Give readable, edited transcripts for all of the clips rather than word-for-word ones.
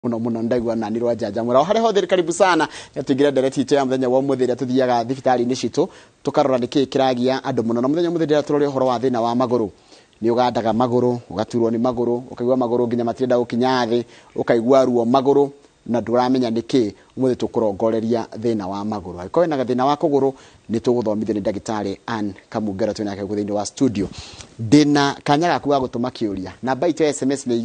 Muno muno ndaigua nani rwa njanjamũra o harĩa hothe. Karibu sana tũingĩre ndereti itũ ya mũthenya wa ũmũthĩ, ĩrĩa tũthiaga thibitarĩ-inĩ citũ tũkarora nĩkĩĩ kĩragia andũ mũno. Na mũthenya ũmũthĩ ndĩrĩa tũrore ũhoro wa thĩna wa magũrũ. Nĩ ũgandaga magũrũ, ũgaturwo nĩ magũrũ, ũkaigua magũrũ nginya matirenda gũkinya thĩ, ũkaigua ruo magũrũ na ndũramenya nĩkĩ. Ũmũthĩ tũkũrongoreria thĩna wa magũrũ. Angĩkorwo wĩna thĩna wa kũgũrũ, nĩ tũgũthomithio nĩ ndagĩtarĩ Ann Kamungero twĩ nake gũkũ thĩinĩ wa studio. Ndĩna kanya gaku ga gũtũma kĩũria. Namba itũ ya SMS nĩ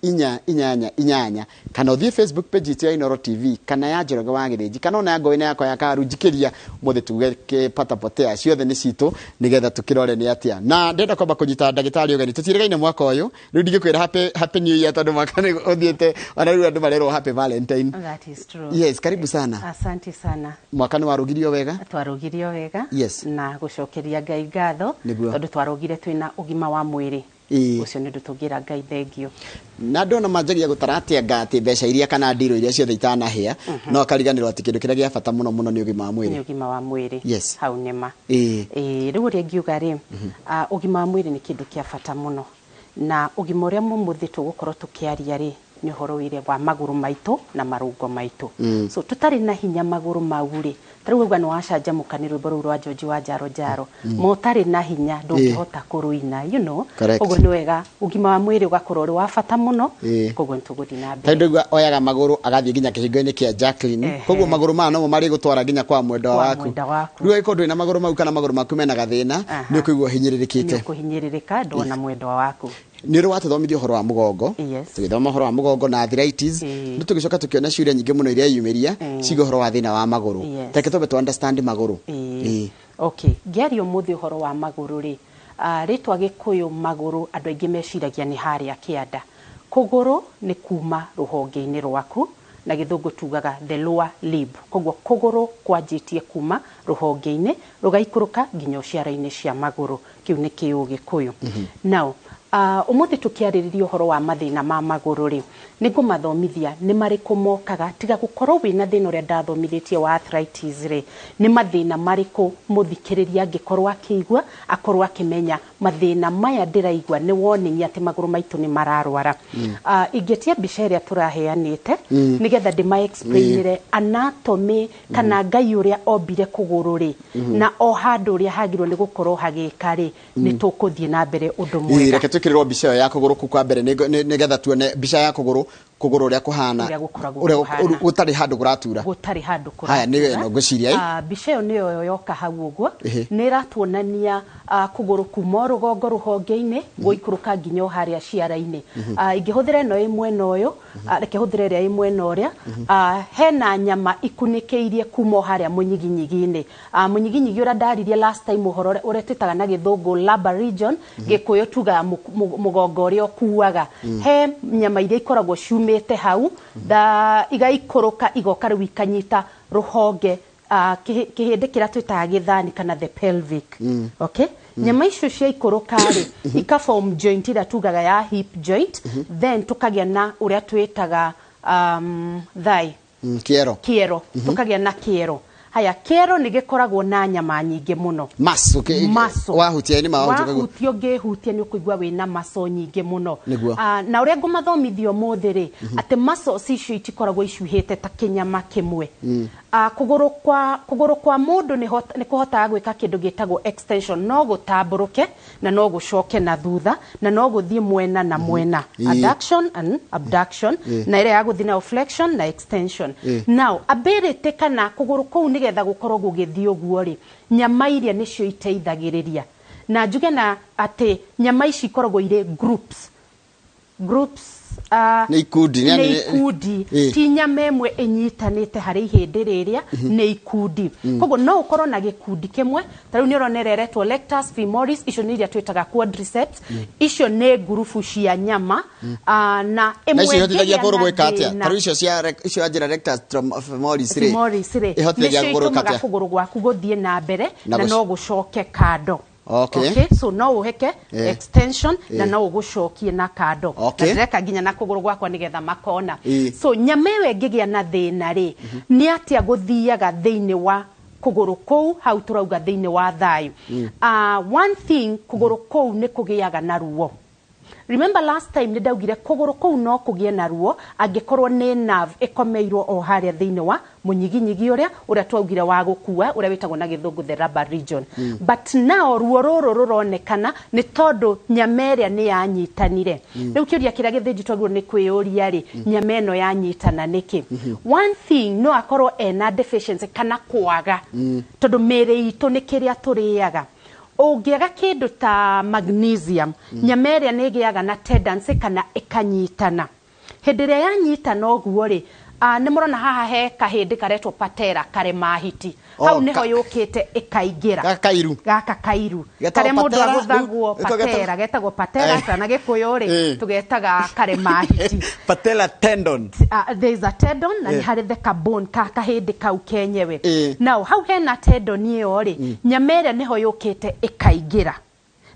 22488, kana ũthiĩ Facebook page itũ ya Inooro TV kana ya Njoroge wa Gĩthĩnji kana ona ya Ngũĩ na yakwa ya Karu. Njikĩria ũmũthĩ tuge kĩpata potea ciothe nĩ citũ, nĩgetha tũkĩrore nĩ atĩa. Na ndĩrenda kwamba kũnyita ndagĩtarĩ ũgeni. Tũtiĩrĩgaine mwaka ũyũ. Rĩu ndingĩkwĩra happy new year tondũ mwaka nĩ ũthiĩte, ona rĩu andũ marerwo happy Valentine. That is true. Yes, karibu sana. Asante sana. Mwaka nĩ warugirio wega? Twarugirio wega. Na gucokeria Ngai ngatho tondu twarugire twina ũgima wa mwĩrĩ. Ũcio nĩ ũndũ tũngĩra Ngai thengio. Na andũ ona manjagia gũtara atĩ anga atĩ mbeca iria kana ndirũ iria ciothe itanahĩa, no akariganĩrwo atĩ kĩndũ kĩrĩa gĩa bata mũno mũno nĩ ũgima wa mwĩrĩ. Nĩ ũgima wa mwĩrĩ. Hau nĩma. Rĩu ũrĩa ingiuga rĩ, ũgima wa mwĩrĩ nĩ kĩndũ kĩa bata mũno. Na ũgima ũrĩa mũmũthĩ tũgũkorwo tũkĩaria rĩ, nĩ ũhoro wĩre wa magũrũ maitũ na marũngo maitũ. So tũtarĩ na hinya magũrũ mau rĩ, ta rĩu wauga nĩ wacanjamũka nĩ rwĩmbo rũu rwa George wa Njaro Njaro. Ma ũtarĩ na hinya ndũngĩhota kũrũina. Koguo nĩ wega ũgima wa mwĩrĩ ũgakorwo ũrĩ wa bata mũno. Koguo nĩ tũgũthiĩ na mbere. Tondũ ndaigua oyaga magũrũ agathiĩ nginya kĩhingo-inĩ kĩa Jacqueline. Koguo magũrũ maya nomo marĩgũtwara nginya kwa mwendwa Kwa waku. mwendwa waku. Rĩu angĩkorwo ndũrĩ na magũrũ mau kana magũrũ maku mena gathĩna, nĩ ũkũigua ũhinyĩrĩrĩkĩte. Nĩ ũkũhinyĩrĩrĩka ndwona mwendwa waku. Nĩ ũrĩ watũthomithia ũhoro wa mũgongo. Tũgĩthoma ũhoro wa mũgongo na arthritis. Nĩ tũgĩcoka tũkĩona ciũria nyingĩ mũno iria yumĩria ciĩgiĩ ũhoro wa thĩna wa magũrũ. Reke twambe tu understand magũrũ. Okay, ngĩaria ũmũthĩ ũhoro wa magũrũ rĩ, rĩtwa Gĩkũyũ magũrũ andũ aingĩ meciragia nĩ harĩa kĩanda. Kũgũrũ nĩ kuma rũhonge-inĩ rwaku, na Gĩthũngũ tugaga the lower limb. Koguo kũgũrũ kwanjĩtie kuma rũhonge-inĩ rũgaikũrũka nginya ciara-inĩ cia magũrũ. Kĩu nĩ kĩũgĩkũyũ. Now, ũmũthĩ tũkĩarĩrĩria ũhoro wa mathĩna ma magũrũ rĩ, nĩ ngũmathomithia nĩ marĩkũ mokaga tiga gũkorwo wĩna thĩna ũrĩa ndathomithĩtie wa arthritis rĩ, nĩ mathĩna marĩkũ mũthikĩrĩria angĩkorwo akĩigua akorwo akĩmenya mathĩna maya ndĩraigua nĩ warning atĩ magũrũ maitũ nĩ mararwara. Ingĩtia mbica ĩrĩa tũraheanĩte nĩgetha ndĩma explainĩre anatomy kana Ngai ũrĩa ombire kũgũrũ rĩ, na o handũ ũrĩa hagĩrĩirwo nĩ gũkorwo hagĩka rĩ, nĩ tũkũthiĩ na mbere ũndũ mwega. Reke twĩkĩrĩrwo mbica ĩyo ya kũgũrũ kũu kwa mbere nĩgetha tuone mbica ya kũgũrũ kũgũrũ ũrĩa kũhana. Ũrĩa gũkoragwo ũrĩa kũhana. Gũtarĩ handũ kũratura. Gũtarĩ handũ kũratura. Haya, nĩyo ĩno ngwĩciria, ĩ? Mbica ĩyo nĩyo yoka hau ũguo. Nĩ ĩratuonania, kũgũrũ kuma rũgongo rũhonge-inĩ, gũikũrũka nginya o harĩa ciara-inĩ. Ingĩhũthĩra ĩno ĩ mwena ũyũ, reke hũthĩre ĩrĩa ĩ mwena ũrĩa. Hena nyama ikunĩkĩirie kuma o harĩa mũnyiginyigi-inĩ. Mũnyiginyigi ũrĩa ndaririe last time ũhoro ũrĩa twĩtaga na Gĩthũngũ lumbar region, Gĩkũyũ tugaga mũgongo ũrĩa ũkuaga. He nyama iria ikoragwo ciumĩte hau, igaikũrũka igoka rĩu ikanyita rũhonge, kĩhĩndĩ kĩrĩa twĩtaga gĩthani kana the pelvic. Okay? Nyama icio ciaikũrũka rĩ, ika form joint ĩrĩa tugaga ya hip joint, then tũkagĩa na ũrĩa twĩtaga, thigh. Kĩero. Kĩero. Tũkagĩa na kĩero. Haya, kĩero nĩ gĩkoragwo na nyama nyingĩ mũno. Muscle, okay. Muscle. Wahutia nĩ ma wahutia ũkaigua. Wahutia ũngĩhutia nĩ ũkũigua wĩna muscle nyingĩ mũno. Nĩguo. Na ũrĩa ngũmathomithia ũmũthĩ rĩ, atĩ muscles icio itikoragwo icuhĩte ta kĩnyama kĩmwe. Kũgũrũ kwa mũndũ nĩ kũhotaga gwĩka kĩndũ gĩtagwo extension, no gũtambũrũke na no gũcoke na thutha na no gũthiĩ mwena na mwena. Adduction and abduction, na ĩrĩa ya gũthiĩ nayo flexion na extension. Now, ability kana kũgũrũ kũu nĩgetha gũkorwo gũgĩthiĩ ũguo rĩ, nyama iria nĩcio iteithagĩrĩria. Na njuge na atĩ nyama ici ikoragwo irĩ groups. Groups, Nĩ ikundi, nĩ nĩ ikundi. Ti nyama ĩmwe ĩnyitanĩte harĩ ihĩndĩ rĩrĩa, nĩ ikundi. Koguo no ũkorwo na gĩkundi kĩmwe, ta rĩu nĩ ũrona ĩrĩa ĩretwo rectus femoris, icio nĩ iria twĩtaga quadriceps. Icio nĩ ngurubu cia nyama, na Na ĩmwe icio ihotithagia ĩngĩgĩa kũgũrũ na gwĩka atĩa? thĩna. Ta rĩu icio cia icio njĩra rectus femoris rĩ, Femoris rĩ, ihotithagia nĩcio kũgũrũ gwĩka itũmaga atĩa? kũgũrũ gwaku gũthiĩ na mbere, Na na no gũcoke kando. Okay, so no ũheke extension na no ũgũcokie na kando. Na ndĩreka nginya na kũgũrũ gwakwa nĩgetha makona. So nyama ĩyo ĩngĩgĩa na thĩna rĩ, nĩ atĩa gũthiaga thĩinĩ wa kũgũrũ kũu, hau tũrauga thĩinĩ wa thayũ. One thing, kũgũrũ kũu nĩ kũgĩaga na ruo. Remember last time nĩ ndaugire kũgũrũ kũu no kũgĩe na ruo angĩkorwo nĩ nerve ĩkomeirwo o harĩa thĩinĩ wa mũnyiginyigi ũrĩa twaugire wa gũkua, ũrĩa wĩtagwo na gĩthũngũ the rubber region. But now ruo rũrũ rũronekana nĩ tondũ nyama ĩrĩa nĩ yanyitanire. Rĩu kĩũria kĩrĩa gĩthĩnji twagĩrĩirwo nĩ kwĩyũria rĩ, nyama ĩno yanyitana nĩkĩ? One thing, no akorwo ena deficiency kana kwaga, tondũ mĩĩrĩ itũ nĩ kĩrĩa tũrĩaga. Ũngĩaga kĩndũ ta magnesium, nyama ĩrĩa nĩ ĩgĩaga na tendency kana ĩkanyitana. Hĩndĩ ĩrĩa yanyitana ũguo rĩ, nĩ mũrona haha he kahĩndĩ karetwo patella karema hiti. Hau nĩho yũkĩte ĩkaingĩra. Gaka kairu. Gaka kairu. Karĩa mũndũ agũthagwo patella, getagwo patella, kana gĩkũyũ rĩ, tũgetaga karema hiti. Patella tendon. There is a tendon na nĩ harĩ the carbon ka kahĩndĩ kau kenyewe. Now hau hena tendon ĩyo rĩ, nyama ĩrĩa nĩho yũkĩte ĩkaingĩra.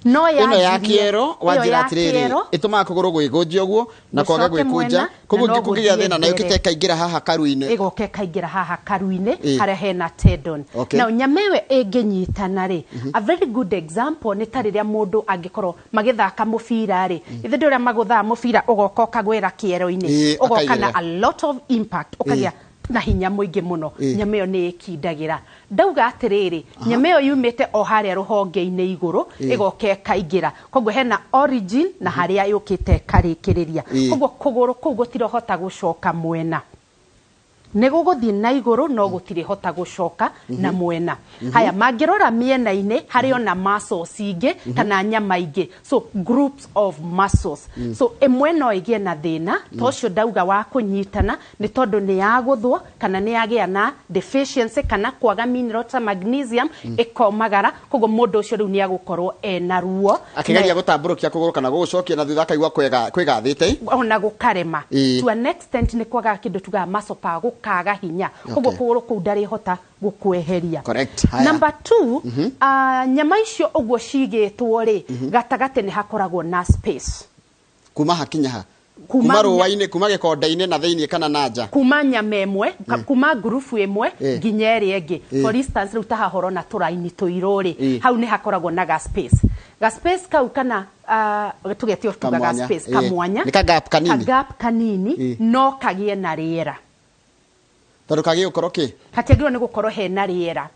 No ya ĩno ya kĩero wanjĩra atĩrĩrĩ, ĩtũmaga kũgũrũ gwĩkũnja ũguo na kwaga gwĩkũnja, koguo kũngĩgĩa thĩna na yũkĩte ĩkaingĩra haha karu-inĩ, ĩgoka ĩkaingĩra haha karu-inĩ harĩa hena tendon. Now nyama ĩyo ĩngĩnyitana rĩ, a very good example nĩ ta rĩrĩa mũndũ angĩkorwo magĩthaka mũbira rĩ, ithe ndĩ ũrĩa magũthaga mũbira ũgoka ũkagwĩra kĩero-inĩ, ũgoka na a lot of impact, ũkagĩa na hinya mũingĩ mũno, nyama ĩyo nĩ ĩkindagĩra. Ndauga atĩrĩrĩ, nyama ĩyo yumĩte o harĩa rũhonge-inĩ igũrũ, ĩgoka ĩkaingĩra. Koguo hena origin na harĩa yũkĩte ĩkarĩkĩrĩria. Koguo kũgũrũ kũu gũtirahota gũcoka mwena. Nĩ gũgũthiĩ na igũrũ no gũtirĩhota gũcoka na mwena. Haya, mangĩrora mĩena-inĩ harĩ ona muscles ingĩ kana nyama ingĩ, so groups of muscles. So ĩmwe no ĩgĩe na thĩna ta ũcio ndauga wa kũnyitana, nĩ tondũ nĩ yagũthwo kana nĩ yagĩa na deficiency kana kwaga mineral ta magnesium, ĩkomagara. Koguo mũndũ ũcio rĩu nĩ agũkorwo ena ruo akĩgeria gũtambũrũkia kũgũrũ kana gũgũcokia na thutha akaigua kwĩgathĩte ona gũkarema. To an extent nĩ kwaga kĩndũ tugaga muscle power, gũkaga hinya. Koguo kũgũrũ kũu ndarĩhota gũkweheria. Number 2, nyama icio ũguo cigĩtwo rĩ, gatagatĩ nĩ hakoragwo na space. Kuma hakinya ha? Kuma rũa-inĩ, kuma gĩkonde-inĩ na thĩinĩ kana na nja? Kuma nyama ĩmwe, kuma ngurubu ĩmwe nginya ĩrĩa ĩngĩ. For instance, rĩu ta haha ũrona tũraini tũirũ rĩ, hau nĩ hakoragwo na ga space. Ga space kau kana tũgetio tuga ga space kamwanya. Nĩ ka gap kanini. Ka gap kanini no kagĩe na rĩera. Tondũ kagĩe gũkorwo kĩ? Hatiagĩrĩirwo nĩ gũkorwo hena rĩera.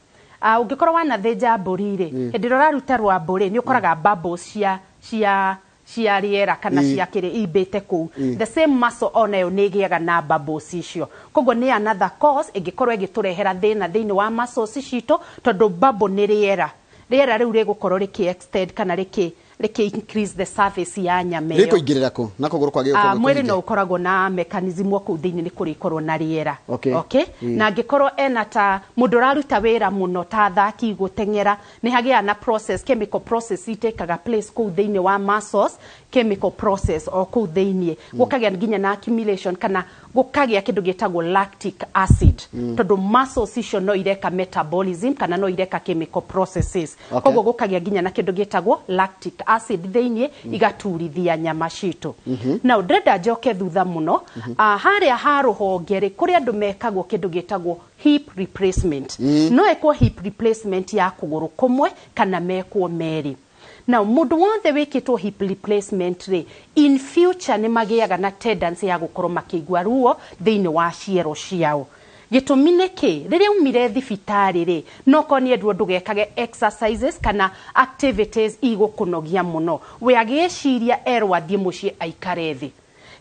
Ũngĩkorwo wanathĩnja mbũri rĩ, hĩndĩ ĩrĩa ũraruta rwambũ rĩ, nĩ ũkoraga bubbles cia rĩera kana cia kĩrĩ imbĩte kũu. The same muscle onayo nĩ ĩgĩaga na bubbles icio. Koguo nĩ another cause ĩngĩkorwo ĩgĩtũrehera thĩna thĩinĩ wa muscles citũ, tondũ bubble nĩ rĩera. Rĩera rĩu rĩgũkorwo rĩkĩ extend kana rĩkĩ increase the surface ya nyama ĩyo. Rĩkũingĩrĩra kũ? Na kũgũrũ kwagĩrĩirwo gũkorwo Mwĩrĩ no ũkoragwo na mechanism wa kũu thĩinĩ nĩ kũrĩkorwo na rĩera. Okay? Na angĩkorwo ena ta mũndũ ũraruta wĩra mũno ta athaki gũteng'era, nĩ hagĩaga na process, chemical process itĩkaga place kũu thĩinĩ wa muscles, chemical process o kũu thĩinĩ. Gũkagĩa nginya na accumulation kana gũkagĩa kĩndũ gĩtagwo lactic acid. Tondũ muscles icio no ireka metabolism kana no ireka chemical processes. Koguo gũkagĩa nginya na kĩndũ gĩtagwo lactic acid thĩinĩ, igaturithia nyama citũ. Now ndĩrenda njoke thutha mũno, harĩa ha rũhonge rĩ, kũrĩ andũ mekagwo kĩndũ gĩtagwo hip replacement. No ĩkwo hip replacement ya kũgũrũ kũmwe kana mekwo merĩ. Now mũndũ wothe wĩkĩtwo hip replacement rĩ, in future nĩ magĩaga na tendency ya gũkorwo makĩigua ruo thĩinĩ wa ciero ciao. Gĩtũmi nĩ kĩ? Rĩrĩa umire thibitarĩ rĩ, no korwo nĩ endwo ndũgekage exercises kana activities igũkũnogia mũno. We agĩciria erwo athiĩ mũciĩ aikare thĩ.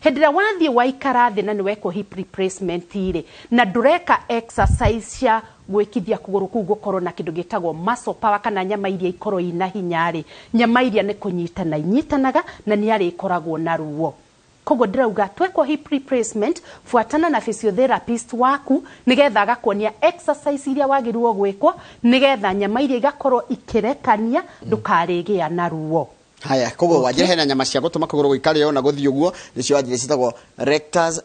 Hĩndĩ ĩrĩa wathiĩ waikara thĩ na nĩ wekwo hip replacement rĩ, na ndũreka exercise cia gwĩkithia kũgũrũ kũu gũkorwo na kĩndũ gĩtagwo muscle power kana nyama iria ikorwo ina hinya rĩ, nyama iria nĩ kũnyitana inyitanaga na nĩ arĩkoragwo na ruo. Koguo ndĩrauga twekwo hip replacement, buatana na physiotherapist waku nĩgetha agakuonia exercise iria wagĩrĩirwo gwĩkwo nĩgetha nyama iria igakorwo ikĩrekania ndũkarĩgĩa na ruo. Haya, koguo wanjĩra hena nyama cia gũtũma kũgũrũ gũikare ona gũthiĩ ũguo, nĩcio wanjĩra ciĩtagwo rectus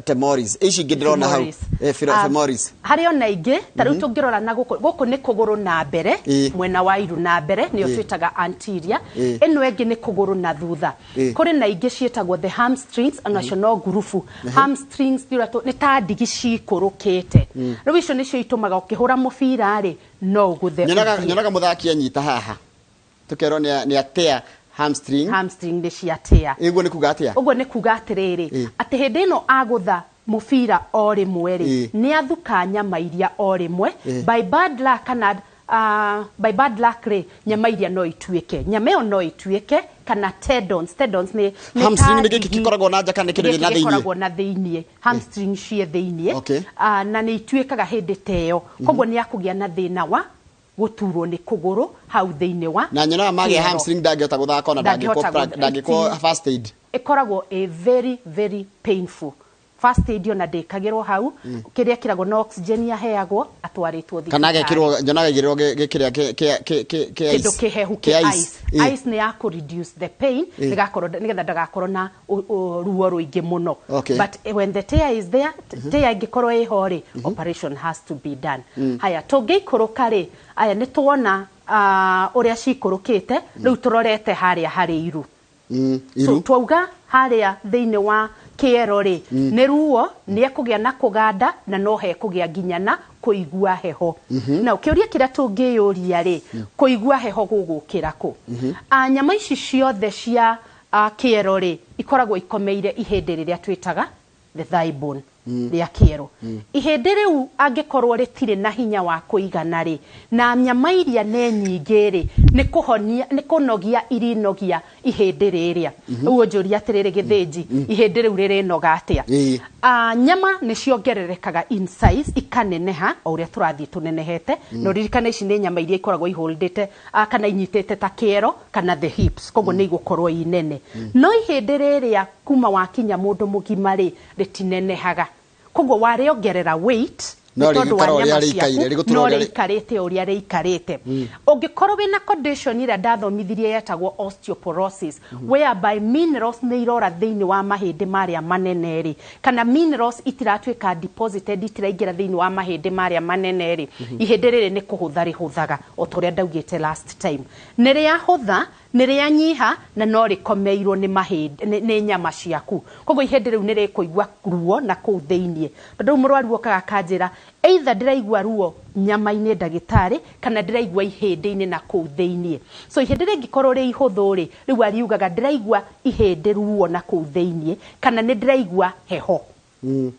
temoris. Ici ingĩ ndĩrona hau, femoris. Harĩ ona ingĩ, ta rĩu tũngĩrora na gũkũ, gũkũ nĩ kũgũrũ na mbere, mwena wa iru na mbere, nĩyo twĩtaga anterior. Ĩno ĩngĩ nĩ kũgũrũ na thutha. Kũrĩ na ingĩ ciĩtagwo the hamstrings, onacio no ngurubu. Hamstrings nĩ ta ndigi cikũrũkĩte. Rĩu icio nĩcio itũmaga ũkĩhũra mũbira rĩ, no ũgũthe. Nyonaga mũthaki anyita haha. Tukerwo nĩ atea Hamstring. Hamstring nĩ ciatĩa. Ĩguo nĩ kuga atĩa? Ũguo nĩ kuga atĩrĩrĩ, atĩ hĩndĩ ĩno agũtha mũbira o rĩmwe rĩ, nĩ athuka nyama iria o rĩmwe. By bad luck kana by bad luck rĩ, nyama iria no ituĩke, nyama ĩyo no ituĩke kana tendons. Tendons nĩ Hamstring ta nĩ gĩkĩ ndigi. gĩkoragwo na nja kana nĩ kĩndũ Gĩkĩ gĩ na thĩiniĩ? gĩkoragwo na thĩiniĩ, hamstring ciĩ thĩiniĩ. Na nĩ ituĩkaga hĩndĩ ta ĩyo, koguo nĩ akũgĩa na thĩna wa gũturwo nĩ kũgũrũ hau thĩinĩ wa Na nyonaga magĩa kĩero. hamstring ndangĩhota gũthaka ona ndangĩkwo Ndangĩhota ndangĩkwo first aid. Ĩkoragwo ĩ very very painful. First aid ona ndĩkagĩrwo hau, kĩrĩa ĩkĩragwo no oxygen aheagwo atwarĩtwo Kana thibitarĩ. agekĩrwo, nyonaga igĩrĩrwo gĩkĩrĩa kĩa Kĩndũ ice. kĩhehu Kĩa kĩ ice. ice. Ice nĩ ya kũ reduce the pain, nĩgakorwo nĩgetha ndagakorwo na ruo rũingĩ mũno. But when the tear is there, tear ĩngĩkorwo ĩho rĩ, operation has to be done. Haya, tũngĩikũrũka rĩ, aya nĩ tuona ũrĩa cikũrũkĩte. Rĩu tũrorete harĩa harĩ iru. So Iru. twauga harĩa thĩinĩ wa kĩero rĩ, nĩ ruo, nĩ ekũgĩa na kũganda na no hekũgĩa nginya na kũigua heho. Na kĩũria kĩrĩa tũngĩyũria rĩ, kũigua heho gũgũkĩra kũ? Nyama ici ciothe cia kĩero rĩ, ikoragwo ikomeire ihĩndĩ rĩrĩa twĩtaga the thigh bone rĩa kĩero. Ihĩndĩ rĩu angĩkorwo rĩtirĩ na hinya wa kũigana rĩ, na nyama iria nĩ nyingĩ rĩ, nĩ kũhonia, nĩ kũnogia irinogia ihĩndĩ rĩrĩa. Rĩu ũnjũria atĩrĩrĩ, gĩthĩnji, ihĩndĩ rĩu rĩrĩnoga atĩa? Nyama nĩ ciongererekaga in size, ikaneneha o ũrĩa tũrathiĩ tũnenehete. Na ũririkane ici nĩ nyama iria ikoragwo iholdĩte kana inyitĩte ta kĩero kana the hips, koguo nĩ igũkorwo i nene. No ihĩndĩ rĩrĩa kuma wakinya mũndũ mũgima rĩ, rĩtinenehaga, koguo warĩongerera weight No nĩ tondũ wa rĩgĩikara ũrĩa nyama rĩikaire, ciaku, rĩgũtũra no ũrĩa rĩikarĩte ũrĩa rĩikarĩte. Ũngĩkorwo wĩna condition ĩrĩa ndathomithirie yetagwo osteoporosis, whereby minerals nĩ irora thĩinĩ wa mahĩndĩ marĩa manene rĩ, kana minerals itiratuĩka deposited, itiraingĩra thĩinĩ wa mahĩndĩ marĩa manene rĩ, ihĩndĩ rĩrĩ nĩ kũhũtha rĩhũthaga o ta ũrĩa ndaugĩte last time. Nĩ rĩahũtha, nĩ rĩanyiha, na no rĩkomeirwo nĩ mahĩndĩ, nĩ nyama ciaku, koguo ihĩndĩ rĩu nĩ rĩkũigua ruo na kũu thĩiniĩ. Tondũ rĩu mũrwaru okaga akanjĩra, either ndĩraigua ruo nyama-inĩ ndagĩtarĩ, kana ndĩraigua ihĩndĩ-inĩ na kũu thĩiniĩ. So ihĩndĩ rĩngĩkorwo rĩ ihũthũ rĩ, rĩu ariugaga ndĩraigua ihĩndĩ ruo na kũu thĩiniĩ, kana nĩ ndĩraigua heho.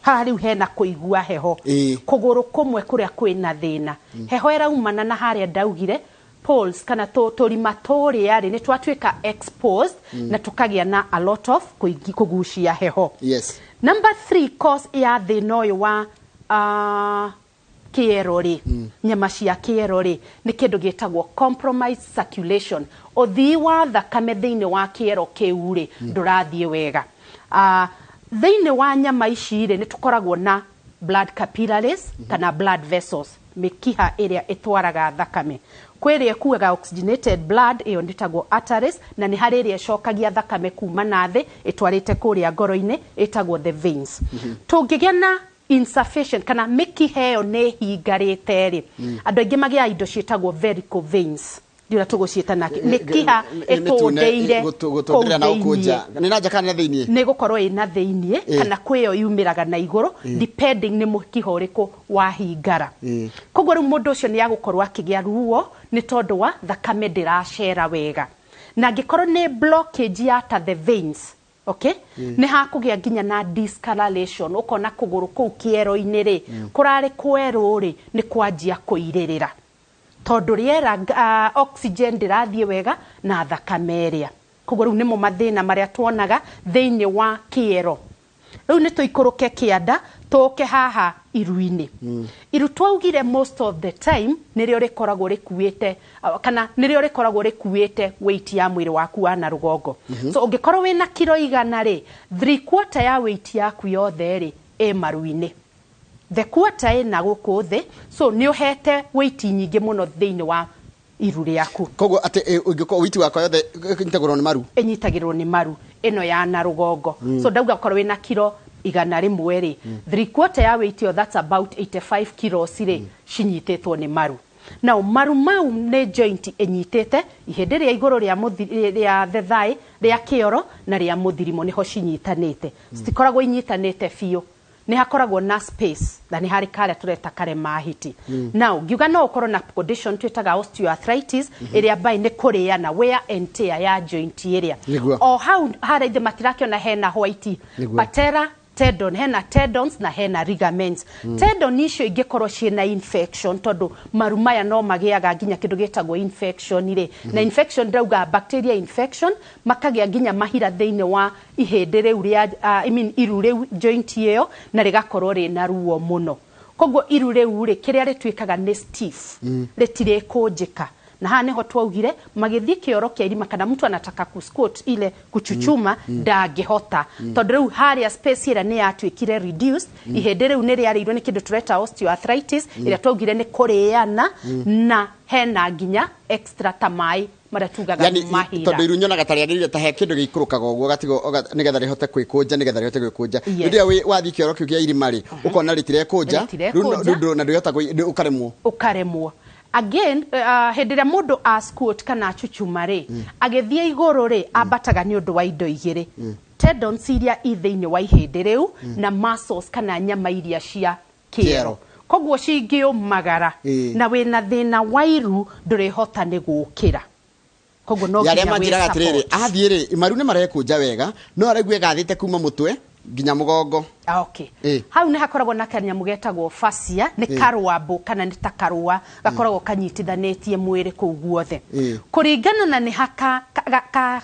Haha rĩu hena kũigua heho. Kũgũrũ kũmwe kũrĩa kwĩna thĩna, heho ĩraumana na harĩa ndaugire pulse kana tũrima tũrĩa rĩ, nĩ twatuĩka exposed na tũkagĩa na a lot of kũgucia heho. Number three cause ya thĩna ũyũ wa kĩero rĩ, nyama cia kĩero rĩ, nĩ kĩndũ gĩtagwo compromised circulation. Ũthii wa thakame thĩinĩ wa kĩero kĩu rĩ, ndũrathiĩ wega. Thĩinĩ wa nyama ici rĩ, nĩ tũkoragwo na blood capillaries kana blood vessels, mĩkiha ĩrĩa ĩtwaraga thakame. Kwĩ ĩrĩa ĩkuaga oxygenated blood, ĩyo nĩtagwo arteries, na nĩ harĩ ĩrĩa ĩcokagia thakame kuma na thĩ ĩtwarĩte kũrĩa ngoro-inĩ, ĩtagwo the veins. Tũngĩgĩa na insufficient kana mĩkiha ĩyo nĩ ĩhingarĩte rĩ, andũ aingĩ magĩaga indo ciĩtagwo varicose veins, ndiũra tũgũciĩta nake, mĩkiha ĩtũndĩire kũu Gũtũndĩra na thĩiniĩ. gũkũnja nĩ na nja kana na thĩiniĩ? Nĩ gũkorwo ĩna thĩiniĩ, kana kwĩ ĩyo yumĩraga na igũrũ, depending nĩ mũkiha ũrĩkũ wahingara. Koguo rĩu mũndũ ũcio nĩ agũkorwo akĩgĩa ruo nĩ tondũ wa thakame ndĩracera wega, na angĩkorwo nĩ blockage ya ta the veins, okay, nĩ hakũgĩa nginya na discoloration. Ũkona kũgũrũ kũu kĩero-inĩ rĩ, kũrarĩ kwerũ rĩ, nĩ kwanjia kũirĩrĩra tondũ rĩera, oxygen ndĩrathiĩ wega na thakame ĩrĩa. Koguo rĩu nĩmo mathĩna marĩa tuonaga thĩinĩ wa kĩero. Rĩu nĩ tũikũrũke kĩanda, tũke haha iru-inĩ. Iru twaugire most of the time nĩrĩo rĩkoragwo rĩkuĩte, kana nĩrĩo rĩkoragwo rĩkuĩte weight ya mwĩrĩ waku wa na rũgongo. So ũngĩkorwo wĩna kiro 100 rĩ, three quarter ya weight yaku yothe rĩ, ĩ maru-inĩ, the quarter ĩna gũkũ thĩ. So nĩ ũhete weight nyingĩ mũno thĩinĩ wa iru rĩaku. Koguo atĩ ũngĩkorwo wĩiti wakwa yothe ĩnyitagĩrwo nĩ maru? Ĩnyitagĩrwo nĩ maru ĩno ya na rũgongo. So ndauga korwo wĩna kiro 100 rĩ, three quarter ya weight ĩyo, that's about 85 kilos rĩ, cinyitĩtwo nĩ maru. Now maru mau nĩ joint ĩnyitĩte ihĩndĩ rĩa igũrũ rĩa rĩa the thigh, rĩa kĩoro na rĩa mũthirimo, nĩho cinyitanĩte. Citikoragwo inyitanĩte biũ. Nĩ hakoragwo na space na nĩ harĩ karĩa tũreta karemahiti. Now ngiuga no ũkorwo na condition twĩtaga osteoarthritis, ĩrĩa by nĩ kũrĩana, wear and tear ya joint ĩrĩa. O hau harĩa ithe matirakĩona hena white. Patella tendon, hena tendons na hena ligaments. Tendon icio ingĩkorwo ciĩna infection, tondũ maru maya no magĩaga nginya kĩndũ gĩtagwo infection rĩ, na infection ndauga bacteria infection, makagĩa nginya mahira thĩinĩ wa ihĩndĩ rĩu rĩa I mean, iru rĩu, joint ĩyo, na rĩgakorwo rĩna ruo mũno. Koguo iru rĩu rĩ, kĩrĩa rĩtuĩkaga nĩ stiff, rĩtirĩkũnjĩka. Na haha nĩho twaugire magĩthiĩ kĩoro kĩa irima kana mtu anataka kusquat, ile kuchuchuma, ndangĩhota, tondũ rĩu harĩa space ĩrĩa nĩ yatuĩkire reduced. Ihĩndĩ rĩu nĩ rĩarĩirwo nĩ kĩndũ tũreta osteoarthritis, ĩrĩa twaugire nĩ kũrĩana, na hena nginya extra ta maĩ marĩa tugaga Yani mahira. Tondũ iru nyonaga ta rĩagĩrĩire ta he kĩndũ gĩikũrũkaga ũguo gatigo nĩgetha rĩhote kwĩkũnja, nĩgetha rĩhote gwĩkũnja. Hĩndĩ ĩrĩa wathiĩ kĩoro kĩu kĩa irima rĩ, ũkona rĩtirekũnja. Rĩtirekũnja. Rĩu na ndũhota ũkaremwo. Ũkaremwo again. Hĩndĩ ĩrĩa mũndũ a squat kana achuchuma rĩ, agĩthiĩ igũrũ rĩ, ambataga nĩ ũndũ wa indo igĩrĩ: tendons iria i thĩinĩ wa ihĩndĩ rĩu na muscles kana nyama iria cia kĩero. Kĩero. Koguo cingĩũmagara na wĩna thĩna wa iru, ndũrĩhota nĩ gũkĩra. Koguo no Ya arĩa nginya manjĩraga atĩrĩrĩ, wĩ-support. Athiĩ rĩ, maru nĩ marekũnja wega, no araigua ĩgathĩte kuma mũtwe nginya mũgongo. Ah, okay. Hau nĩ hakoragwo na kanyamũ getagwo fascia, nĩ karwambũ kana nĩ ta karũa gakoragwo kanyitithanĩtie mwĩrĩ kũu guothe. Kũringana na nĩ haka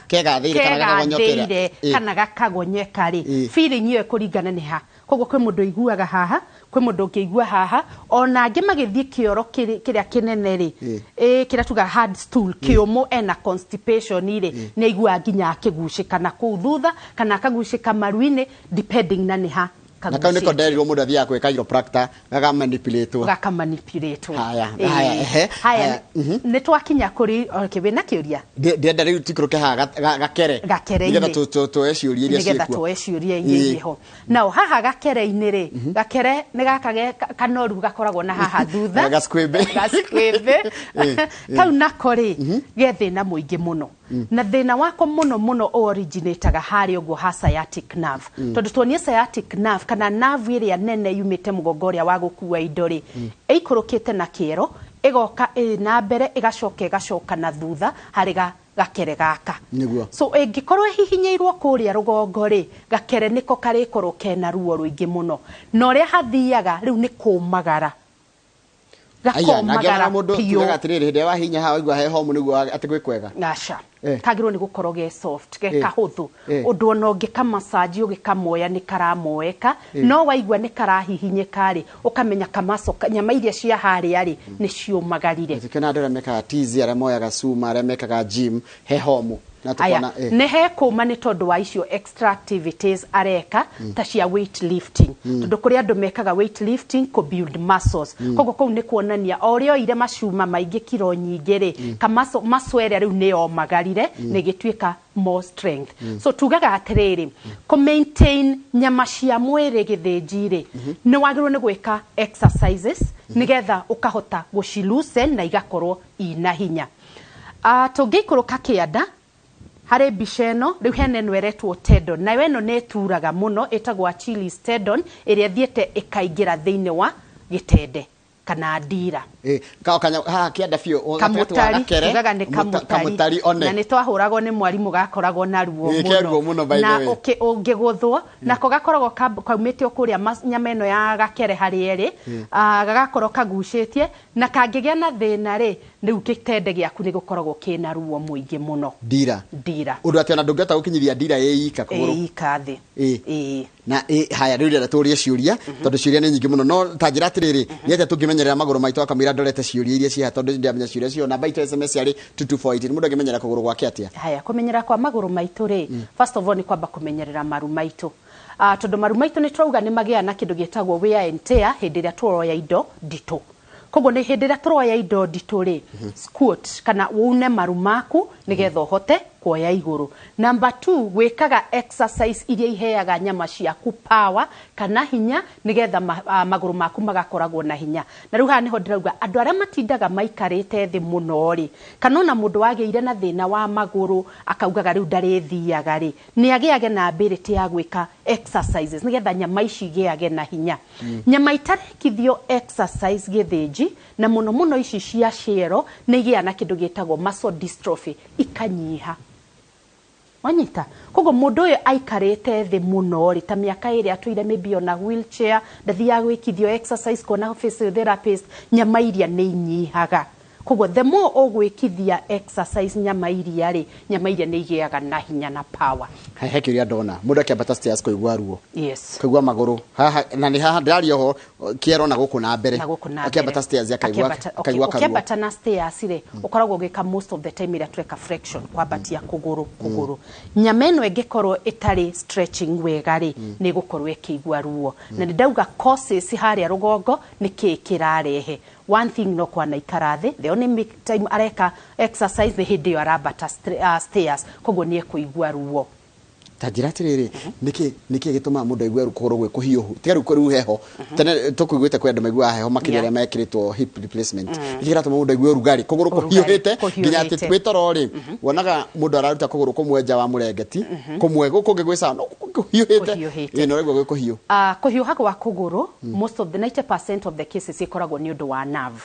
Kegathĩire kana gakagonyokera. Kegathĩire kana gakagonyeka rĩ, feeling ĩyo ĩkũringana nĩ ha. Koguo kwĩ mũndũ ũiguaga haha, kwĩ mũndũ ũngĩigua haha, ona angĩ magĩthiĩ kĩoro kĩrĩa kĩnene rĩ, kĩrĩa tugaga hard stool, kĩũmũ, ena constipation rĩ, nĩ aiguaga nginya akĩgucĩka na kũu thutha kana akagucĩka maru-inĩ, depending na nĩ ha Na kau nĩko kagucĩte. nderirwo mũndũ athiaga gwĩ chiropractor gakamanipulate. Gakamanipulate. Haya, haya, ehe, haya. Haya. Nĩ twakinya kũrĩ, okay, wĩna kĩũria? Ndĩrenda rĩu tikũrũke haha gakere. Gakere-inĩ. Nĩgetha tuoe ciũria iria nĩgetha ciĩkuo. Tuoe ciũria iria irĩ nao haha gakere-inĩ rĩ. Gakere nĩ gaka kanoru gakoragwo na haha thutha. Gaskwĩmbĩ. Gaskwĩmbĩ kau nako rĩ, ge thĩna mũingĩ mũno, na thĩna wako mũno mũno originataga harĩa ũguo ha sciatic nerve, tondũ tuonie sciatic nerve kana nerve ĩrĩa nene yumĩte mũgongo ũrĩa wa gũkua indo rĩ, ĩikũrũkĩte na kĩero, ĩgoka ĩ na mbere, ĩgacoka ĩgacoka na thutha harĩ gakere gaka. So ĩngĩkorwo ĩhihinyĩirwo kũrĩa rũgongo rĩ, gakere nĩko karĩkorwo kena ruo rũingĩ mũno, na ũrĩa hathiaga rĩu nĩ kũmagara. Aya, na ngĩona Gakomagara mũndũ biũ. tugaga atĩrĩrĩ, hĩndĩ ĩrĩa wahinya haha waigua he homu nĩguo atĩ gwĩ kwega. Aca. Kagĩrĩirwo nĩ gũkorwo ge soft, ge kahũthũ, ũndũ ona ũngĩkamacaji ũgĩkamoya nĩ karamoeka. No waigua nĩ karahihinyĩka rĩ, ũkamenya kamaco nyama iria cia harĩa rĩ nĩ ciũmagarire. Tukĩona andũ arĩa mekaga tizi, arĩa moyaga cuma, arĩa mekaga gym, he homu na Aya, tukona nĩ hekũma nĩ tondũ wa icio extra activities areka ta cia weight lifting, tondũ kũrĩ andũ mekaga weight lifting kũ build muscles. Koguo kũu nĩ kuonania o ũrĩa oire macuma maingĩ, kiro nyingĩ rĩ, kamaso muscle ĩrĩa rĩu nĩ yomagarire na ĩgĩtuĩka more strength. So tugaga atĩrĩrĩ, kũ maintain nyama cia mwĩrĩ gĩthĩnji rĩ, nĩ wagĩrĩirwo nĩ gwĩka exercises nĩgetha ũkahota gũci loosen na igakorwo ina hinya. Tũngĩikũrũka kĩanda harĩ mbica ĩno rĩu, hena ĩno ĩretwo tendon, nayo ĩno nĩ ĩturaga mũno, ĩtagwo Achilles tendon, ĩrĩa ĩthiĩte ĩkaingĩra thĩinĩ wa gĩtende kana ndira. Kanya haha kĩanda biũ gatagatĩ wa Kamũtari. gakere. Tugaga nĩ kamũtari kamũtari one. Na nĩ twahũragwo nĩ mwarimũ gakoragwo na ruo Ĩ, ke ruo mũno, by the na way. Ũngĩgũthwo nako gakoragwo kaumĩte o kũrĩa nyama ĩno ya gakere harĩa ĩrĩ. Gagakorwo kagucĩtie, na kangĩgĩa na thĩna rĩ, rĩu gĩtende gĩaku nĩ gũkoragwo kĩna ruo mũingĩ mũno. Ndira. Ndira. Ũndũ atĩ ona ndũngĩhota gũkinyithia ndira ĩ ika kũgũrũ. Ĩika thĩ. Ĩ. Na haya, rĩu ndĩrenda tũrie ciũria tondũ ciũria nĩ nyingĩ mũno, no ta njĩra atĩrĩrĩ, nĩ atĩa tũngĩmenyerera magũrũ maitũ akamwĩra ndorete ciũria iria ciaha, tondũ ndiramenya ciũria cio. Namba itũ SMS yarĩ 2248. Mũndũ angĩmenyerera kũgũrũ gwake atĩa? Haya, kũmenyerera kwa magũrũ maitũ rĩ, first of all nĩ kwamba kũmenyerera maru maitũ. Tondũ maru maitũ nĩ tũrauga nĩ magĩaga na kĩndũ gĩtagwo wear and tear hĩndĩ ĩrĩa tũroya indo nditũ. Koguo nĩ hĩndĩ ĩrĩa tũroya indo nditũ rĩ, squat kana une maru maku. Nĩgetha ũhote kuoya igũrũ. Number two, gwĩkaga exercise iria iheaga nyama ciaku power kana hinya, nĩgetha magũrũ maku magakoragwo na hinya. Na rĩu haha nĩho ndĩrauga andũ arĩa matindaga maikarĩte thĩ mũno rĩ, kana ona mũndũ wagĩire na thĩna wa magũrũ akaugaga rĩu ndarĩthiaga rĩ, nĩ agĩage na ability ya gwĩka exercises nĩgetha nyama ici igĩage na hinya. Nyama itarekithio exercise, Gĩthĩnji, na mũno mũno ici cia ciero, nĩ igĩaga na kĩndũ gĩtagwo muscle dystrophy, ikanyiha. Wanyita? Koguo mũndũ ũyũ aikarĩte thĩ mũno rĩ, ta mĩaka 2 atũire maybe ona wheelchair, ndathiaga gwĩkithio exercise, kuona physiotherapist, nyama iria nĩ inyihaga. Koguo the more ũgwĩkithia exercise nyama iria rĩ, nyama iria nĩ igĩaga na hinya na power. He kĩũria ndona, mũndũ akĩambata stairs kũigua ruo, Yes. kũigua magũrũ haha, na nĩ haha ndĩraria ho kĩero na gũkũ na mbere. Na gũkũ na mbere. Akĩambata stairs akaigua Akĩambata- okay, akaigua karuo. Ũkĩambata na stairs rĩ, ũkoragwo ũgĩka most of the time ĩrĩa tweka flexion, kwambatia kũgũrũ, nyama ĩno ĩngĩkorwo ĩtarĩ stretching wega rĩ, nĩ ĩgũkorwo ĩkĩigua ruo. Na nĩ ndauga causes harĩa rũgongo nĩ kĩĩ kĩrarehe. One thing, no kwanaikara thĩ, the only time areka exercise nĩ hĩndĩ ĩyo arambata stairs, koguo nĩ ekũigua ruo. Ta njĩra atĩrĩrĩ, nĩkĩ gĩtũmaga mũndũ aigue kũgũrũ gwĩ kũhiũhu? Tiga rĩu rĩu heho, tene tũkũiguĩte kwĩ andũ maiguaga heho makĩria arĩa mekĩrĩtwo hip replacement. Nĩkĩ kĩratũma mũndũ aigue ũrugarĩ kũgũrũ Ũrugarĩ, kũhiũhĩte nginya atĩ kũhiũhĩte. gwĩ toro rĩ, wonaga mũndũ araruta kũgũrũ kũmwe nja wa mũrengeti, kũmwe gũkũ kũngĩ gwĩ sawa, no gũkũ kũhiũhĩte. Kũhiũhĩte. Ĩĩ, na ũraigua gwĩ kũhiũ. Kũhiũha gwa kũgũrũ, most of the 90% of the cases ĩkoragwo nĩ ũndũ wa nerve.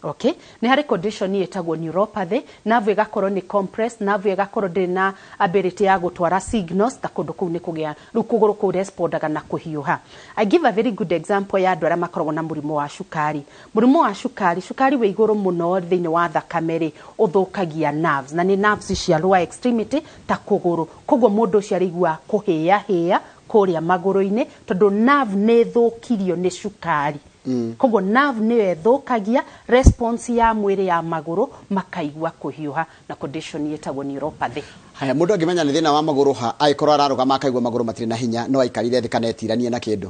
Okay, nĩ harĩ condition ĩtagwo neuropathy. Nerve ĩgakorwo nĩ compressed, nerve ĩgakorwo ndĩrĩ na ability ya gũtwara signals ta kũndũ kũu, nĩ kũgĩa rĩu kũgũrũ kũu respondaga na kũhiũha. I give a very good example ya andũ arĩa makoragwo na mũrimũ wa cukari. Mũrimũ wa cukari, cukari wĩ igũrũ mũno thĩinĩ wa thakame rĩ, ũthũkagia nerves, na nĩ nerves cia lower extremity ta kũgũrũ. Koguo mũndũ ũcio arĩigua kũhĩahĩa kũrĩa magũrũ-inĩ tondũ nerve nĩ ĩthũkirio nĩ cukari. Koguo nerve nĩyo ĩthũkagia response ya mwĩrĩ ya magũrũ, makaigua kũhiũha, na condition ĩtagwo neuropathy. Haya, mũndũ angĩmenya nĩ thĩna wa magũrũ ha, angĩkorwo ararũgama akaigua magũrũ matirĩ na hinya, no aikarire thĩ kana etiranie na kĩndũ?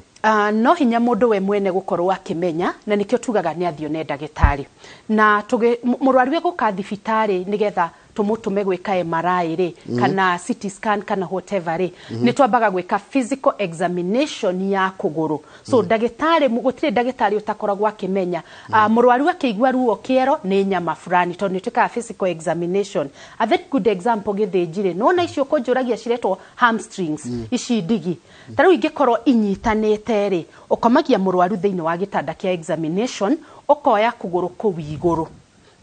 No hinya mũndũ we mwene gũkorwo akĩmenya, na nĩkĩo tugaga nĩ athiĩ one ndagĩtarĩ. Na mũrwaru egũka thibitarĩ nĩgetha tũmũtũme gwĩka MRI rĩ, kana CT scan kana whatever rĩ, nĩ twambaga gwĩka physical examination ya kũgũrũ. So ndagĩtarĩ, gũtirĩ ndagĩtarĩ ũtakoragwo akĩmenya mũrwaru akĩigua ruo kĩero nĩ nyama fulani, tondũ nĩ twĩkaga physical examination. A very good example, Gĩthĩnji rĩ, nona icio kũnjũragia ciretwo hamstrings, ici ndigi ta rĩu ingĩkorwo inyitanĩte rĩ, ũkomagia mũrwaru thĩinĩ wa gĩtanda kĩa examination, ũkoya kũgũrũ kũu igũrũ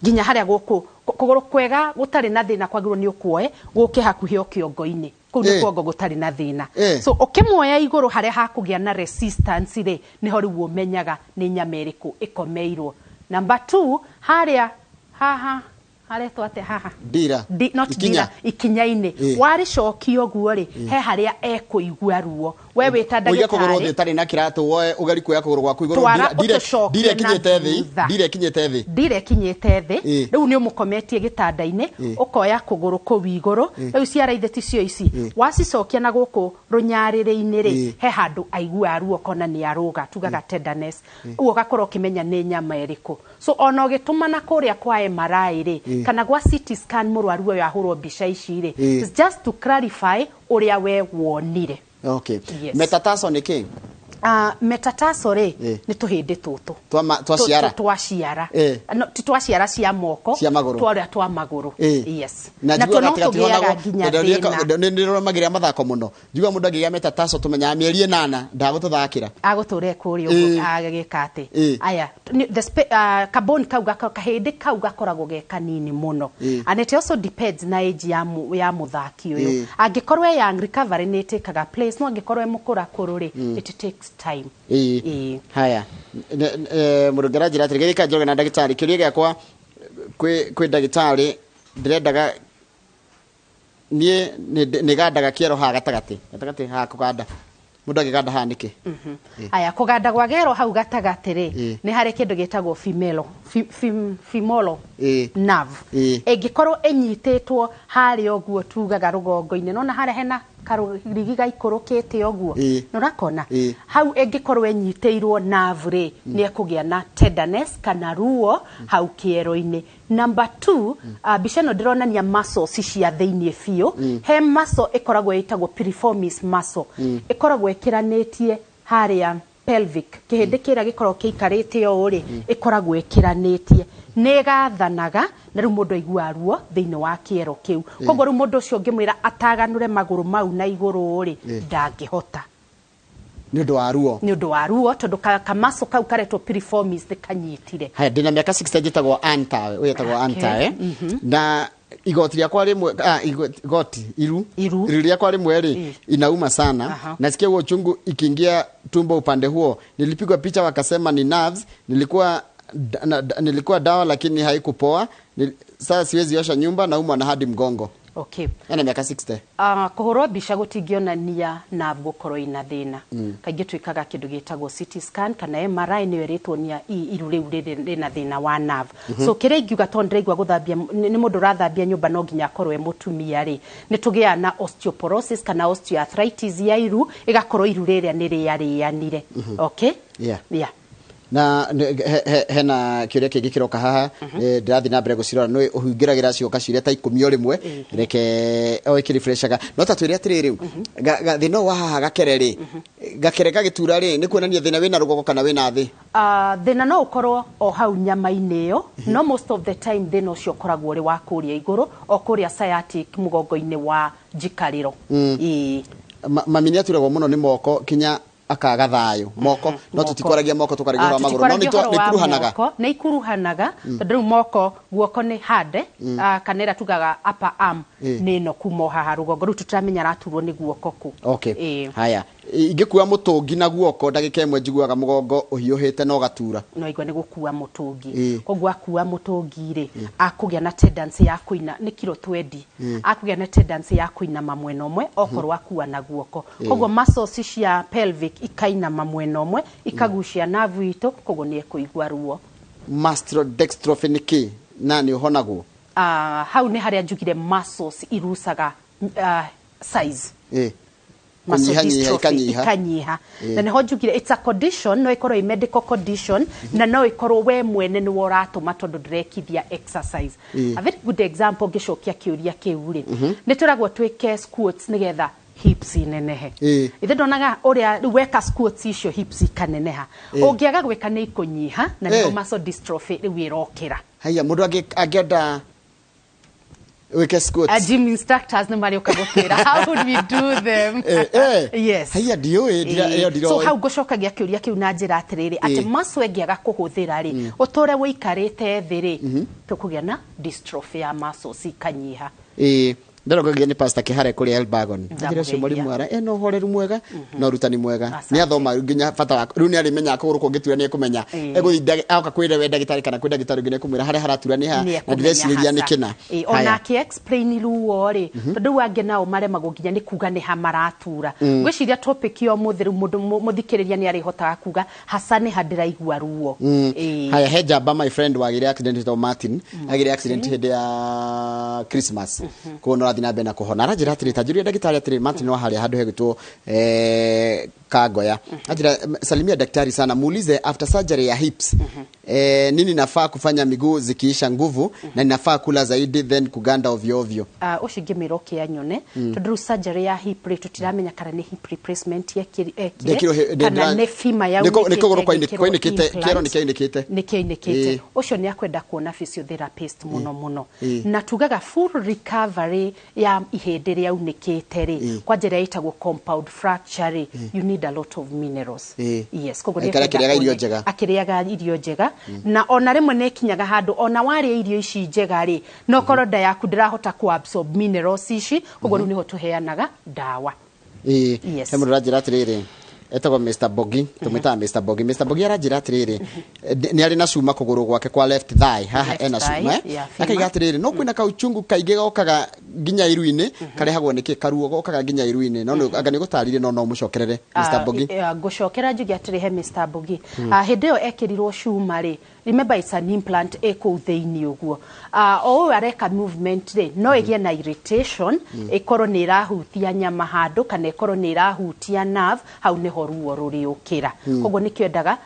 nginya harĩa gũkũ kũgũrũ kwega gũtarĩ na thĩna kwagĩrĩirwo nĩ ũkuoe gũke hakuhĩ o kĩongo-inĩ kũu, nĩ kuongo gũtarĩ na thĩna. So ũkĩmuoya igũrũ harĩa hakũgĩa na resistance rĩ, nĩho rĩu ũmenyaga nĩ nyama ĩrĩkũ ĩkomeirwo. Number two, harĩa haha haretwo atĩa haha? Ndira. Not Ikinya. ndira, ikinya-inĩ. Warĩcokia ũguo rĩ, he harĩa ekũigua ruo we wĩ ta Ũige kũgũrũ thĩ ndagĩtarĩ. ũtarĩ na kĩratũ, woe ũgeri kuoya kũgũrũ gwaku igũrũ. Twara ũtũcokie Ndira na ĩkinyĩte thĩ. thutha. Ndira ĩkinyĩte thĩ. Ndira ĩkinyĩte thĩ. Rĩu nĩ ũmũkometie gĩtanda-inĩ, ũkoya kũgũrũ kũu igũrũ. Rĩu ciara ithe ticio ici, wacicokia na gũkũ rũnyarĩrĩ-inĩ rĩ, he handũ aiguaga ruo kona nĩ arũga, tugaga tenderness. Ũguo ũgakorwo ũkĩmenya nĩ nyama ĩrĩkũ. So ona ũgĩtũmana kũrĩa kwa MRI rĩ, kana gwa CT scan, mũrwaru ũyũ ahũrwo mbica ici rĩ, it's just to clarify ũrĩa we wonire. Okay. Yes. Metatarsal nĩ kĩ? Metatarsal rĩ, nĩ tũhĩndĩ tũtũ Twa ciara. Twa ciara. Eh. No, ti twa ciara cia moko. Cia magũrũ. Twarĩa twa magũrũ. Yes. Na na tuo njiguaga no atĩ tũgĩaga gatironagwo nginya thĩna. Nĩ ndĩroromagĩrĩra mathako mũno, njiguaga mũndũ angĩgĩa metatarsal tũmenyaga mĩeri 8 ndagũtũthakĩra. Agũtũre kũrĩa ũguo agĩka atĩ aya the kaboni kau kahĩndĩ kau gakoragwo ge kanini mũno. And it also depends na age ya mũthaki ũyũ. Angĩkorwo e young, recovery nĩ ĩtĩkaga place, no angĩkorwo e mũkũrakũrũ rĩ, it takes time. Haya, mũndũ ũngĩ aranjĩra atĩrĩ, gĩthika Njoroge na ndagĩtarĩ, kĩũria gĩakwa kwĩ ndagĩtarĩ, ndĩrendaga niĩ nĩ gandaga kĩero haha gatagatĩ, gatagatĩ haha, kũganda, mũndũ angĩganda haha nĩkĩ? Aya, kũganda gwa gero hau gatagatĩ rĩ, nĩ harĩ kĩndũ gĩtagwo femelo femoral nerve. Ĩngĩkorwo ĩnyitĩtwo harĩa ũguo tugaga rũgongo-inĩ, nona harĩa hena Karũrigi gaikũrũkĩte ũguo. Ĩĩ. Nĩ ũrakona? Ĩĩ. Hau ĩngĩkorwo ĩnyitĩirwo nerve rĩ, nĩ ekũgĩa na tenderness kana ruo hau kĩero-inĩ. Number two, mbica ĩno ndĩronania muscles cia thĩiniĩ biũ. He muscle ĩkoragwo ĩtagwo piriformis muscle. Ĩkoragwo ĩkĩranĩtie harĩa pelvic, kĩhĩndĩ kĩrĩa gĩkoragwo kĩikarĩte ũũ rĩ, ĩkoragwo ĩkĩranĩtie, nĩ ĩgathanaga, na rĩu mũndũ aiguaga ruo thĩinĩ wa kĩero kĩu. Koguo rĩu mũndũ ũcio ũngĩmwĩra ataganũre magũrũ mau na igũrũ rĩ, ndangĩhota. Nĩ ũndũ wa ruo. Nĩ ũndũ wa ruo, tondũ kamuscle kau karetwo piriformis nĩ kanyitire. Haya, ndĩna mĩaka 60, njĩtagwo Antawe, ũyũ etagwo Antawe, na igoti rĩakwa rĩmwe, igoti iru. Iru. Iru rĩakwa rĩmwe rĩ inauma sana. Nasikia huo uchungu ikiingia tumbo upande huo. Nilipigwa picha wakasema ni nerves. Nilikuwa dawa lakini haikupoa. Sasa siwezi osha nyumba, naumwa na hadi mgongo. Ena miaka 60. Kũhũrwo mbica gũtingĩonania nerve gũkorwo ina thĩna. Kaingĩ twĩkaga kĩndũ gĩtagwo CT scan kana MRI, nĩyo ĩrĩtuonia iru rĩu rĩna thĩna wa nerve. So kĩrĩa ingiuga, tondũ ndĩraigua gũthambia nĩ mũndũ ũrathambia nyũmba no nginya akorwo e mũtumia rĩ, nĩ tũgĩaga na osteoporosis kana osteoarthritis ya iru, ĩgakorwo iru rĩrĩa nĩ rĩarĩanire. Okay? Yeah. Yeah. Na hena kĩũria kĩngĩ kĩroka haha. Ndĩrathiĩ na mbere gũcirora, nĩ ũhingĩragĩra cioka ciũria ta 10 o rĩmwe, reke o ĩkĩrefreshaga. No ta twĩre atĩrĩrĩ, thĩna ũyũ wa haha gakere rĩ, gakere gagĩtura rĩ, nĩ kuonania thĩna wĩna rũgongo kana wĩna thĩ? Thĩna no ũkorwo o hau nyama-inĩ ĩyo, no most of the time thĩna ũcio ũkoragwo ũrĩ wa kũrĩa igũrũ, o kũrĩa sciatic, mũgongo-inĩ wa njikarĩro. Ĩĩ. Mami nĩ aturagwo mũno nĩ moko kinya akaga thayũ moko, no Moko. Tũtikwaragia moko, tũkaragia ũhoro wa magũrũ, no Tũtikwaragia ũhoro nĩ wa ikuruhanaga. Moko, nĩ ikuruhanaga, tondũ rĩu moko, guoko nĩ hande, kana ĩrĩa tugaga upper arm, nĩ ĩno kuma o haha rũgongo. Rĩu tũtiramenya araturwo nĩ guoko kũ. Okay. Ĩĩ. Haya, ingĩkua mũtũngi na guoko ndagĩka 1 njiguaga mũgongo ũhiũhĩte na ũgatura. No igua nĩ gũkua mũtũngi. Koguo akua mũtũngi rĩ, akũgĩa na tendency ya kũina, nĩ kiro 20, akũgĩa na tendency ya kũinama mwena ũmwe okorwo akua na guoko. Koguo muscles cia pelvic ikainama mwena ũmwe, ikagucia nerve itũ, koguo nĩ ekũigua ruo. Muscular nĩ kĩ na nĩ ũhonagwo? Hau nĩ harĩa njugire muscles irucaga size. Muscle Kũnyihanyiha. dystrophy, Ikanyiha. Ikanyiha. Na nĩho njugire it's a condition, no ĩkorwo ĩ medical condition na no ĩkorwo we mwene nĩwe ũratũma tondũ ndũrekithia exercise. A very good example, ngĩcokia kĩũria kĩu rĩ, nĩ twĩragwo twĩke squats nĩgetha hips inenehe. Ithe ndonaga ũrĩa rĩu weka squats icio hips ikaneneha, ũngĩaga gwĩka nĩ ikũnyiha, na nĩho muscle dystrophy rĩu ĩrokĩra. Haya, mũndũ angĩenda wĩke squats? Gym instructors nĩ marĩũka gũkwĩra how would we do them. Yes. Haya, ndiũĩ, ĩyo ndiroĩ. So hau ngũcokagia kĩũria kĩu na njĩra atĩrĩrĩ, atĩ muscle ĩngĩaga kũhũthĩra rĩ, ũtũre wĩikarĩte thĩ rĩ, tũkũgĩa na dystrophy ya muscles ikanyiha. Ĩĩ, ndĩrongogia nĩ Pastor Kĩhare kũrĩa Elbagon. Njĩra ũcio Ndamũgeithia. mwalimu ara ena ũhoreru mwega na ũrutani mwega. Asante. Nĩ athoma nginya bata wa rĩu nĩ arĩmenyaga kũgũrũ kũngĩtura nĩ ekũmenya. Egũthiĩ agoka kwĩra we ndagĩtarĩ kana kwĩ ndagĩtarĩ ũngĩ nĩ ekũmwĩra harĩa haratura nĩ ha, Nĩ na ekũmenya ndĩrecirĩria nĩ hasa. kĩna. Ĩĩ, Haya. ona akĩ explain ruo rĩ, tondũ rĩu angĩ nao maremagwo nginya nĩ kuga nĩ ha maratura. Ngwĩciria topic ya ũmũthĩ rĩu mũndũ mũthikĩrĩria nĩ arĩhotaga kuga hasa nĩ ha ndĩraigua ruo. Ĩĩ. Haya, he njamba my friend wagĩire accident wĩtagwo Martin, agĩire accident hĩndĩ ya Christmas, koguo no arathiĩ na mbere na kũhona. Aranjĩra atĩrĩ, ta njũrie ndagĩtarĩ atĩrĩ, Martin wa harĩa handũ hegwĩtwo Kangoya, anjĩra, "Salimia daktari sana, muulize after surgery ya hips, nini nafaa kufanya miguu zikiisha nguvu, na ninafaa kula zaidi then kuganda ovyo ovyo?" Ũcio ingĩmĩra ũkĩ anyone, tondũ rĩu surgery ya hip rĩ, tũtiramenya kana nĩ hip replacement Ndekirwo ekire kana nĩ femur Nĩ kũgũrũ yaunĩkĩte kwainĩkĩte, ĩgĩkĩrwo kĩero nĩ implant. kĩainĩkĩte. Nĩ kĩainĩkĩte. Ĩĩ. Ũcio nĩ akwenda kuona physiotherapist mũno mũno. Ĩĩ. Na tugaga full recovery ya ihĩndĩ rĩaunĩkĩte rĩ, kwa njĩra ĩtagwo compound fracture rĩ, you need a lot of minerals. Ĩĩ. Yes, koguo Aikare nĩ akĩrĩaga irio njega. Akĩrĩaga irio njega, na ona rĩmwe nĩ ĩkinyaga handũ ona warĩa irio ici njega rĩ, no korwo nda yaku ndĩrahota ku absorb minerals ici, koguo rĩu nĩho tũheanaga ndawa. Ĩĩ. Yes. He mũndũ ũranjĩra atĩrĩrĩ, Etagwo Mr Bogi, tũmwĩtaga Mr Bogi. Mr Bogi aranjĩra atĩrĩrĩ, nĩ arĩ na cuma kũgũrũ gwake kwa left thigh haha. Left ena thigh, cuma, eh? yeah, femur. Akaiga atĩrĩrĩ, no kwĩna kauchungu kaingĩ gokaga nginya iru-inĩ. Karehagwo nĩkĩ karuo gokaga nginya iru-inĩ? No anga nĩ gũtarire, no mũcokerere Mr Bogi. Ngũcokera njuge atĩrĩ he Mr Bogi, hĩndĩ ĩyo ekĩrirwo cuma rĩ, remember it's an implant ĩ kũu thĩinĩ ũguo. O ũyũ areka movement rĩ, no ĩgĩe na irritation, ĩkorwo nĩ ĩrahutia nyama handũ kana ĩkorwo nĩ ĩrahutia nerve, hau nĩho ruo rũrĩũkĩra. Koguo nĩkĩo endaga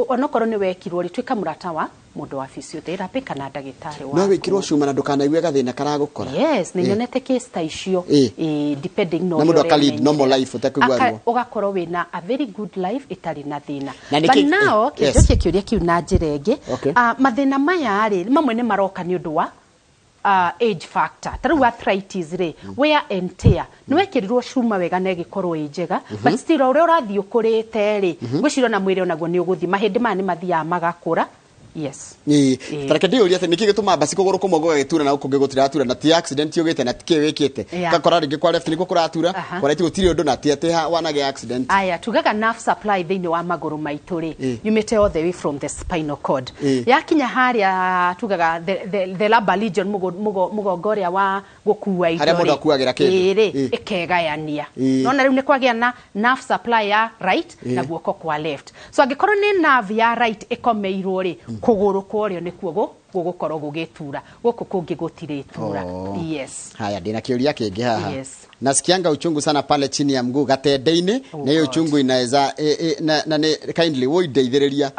onokorwo nĩ wekirwo rĩ, tuĩka mũrata wa mũndũ wa physiotherapy kana ndagĩtarĩ No waku. wĩkĩrwo cuma na ndũkanaigue gathĩna karagũkora? Yes, nĩ nyonete case ta icio. Depending na Na ũrĩa mũndũ aka lead ũremenyerera. normal life ũtekũigua ruo. Ũgakorwo wĩna a very good life ĩtarĩ na thĩna. Na But now kĩnjokie kĩũria kĩu na njĩra ĩngĩ. Mathĩna maya rĩ, mamwe nĩ maroka nĩ ũndũ wa age factor. Ta rĩu arthritis rĩ, wear and tear. Nĩ wekĩrirwo cuma wega na ĩgĩkorwo ĩ njega, but still o ũrĩa ũrathiĩ ũkũrĩte rĩ, ngwĩciria ona mwĩrĩ onaguo nĩ ũgũthiĩ, mahĩndĩ maya nĩ mathiaga magakũra. Yes. Tareke ndĩyũrie atĩ nĩkĩ gĩtũmaga basi kũgũrũ kũmwe gũgagĩtura na gũkũ kũngĩ gũtiratura, na ti accident yũgĩte na ti kĩ wĩkĩte? Ũgakora rĩngĩ kwa left nĩkuo kũratura, kwa right gũtirĩ ũndũ, na ti atĩ wanagĩa accident. Aya, tugaga nerve supply thĩinĩ wa magũrũ maitũ rĩ, yumĩte all the way from the spinal cord. Yakinya harĩa tugaga the lumbar region, mũgongo ũrĩa wa gũkua indo Harĩa mũndũ rĩ, akuagĩra kĩndũ. Rĩ, ĩkegayania. Nona rĩu nĩ kwagĩa na nerve supply ya right na guoko kwa left. So angĩkorwo nĩ nerve ya right ĩkomeirwo rĩ, kũgũrũ kwa ũrĩo nĩkuo gũgũkorwo gũgĩtura, gũkũ kũngĩ gũtirĩtura. Yes. Haya, ndina kĩũria kĩngĩ haha. Yes. Nasikianga uchungu sana pale chini ya mguu, gatende-inĩ. Oh Na hiyo God. uchungu inaweza na nĩ kindly ũindeithĩrĩria.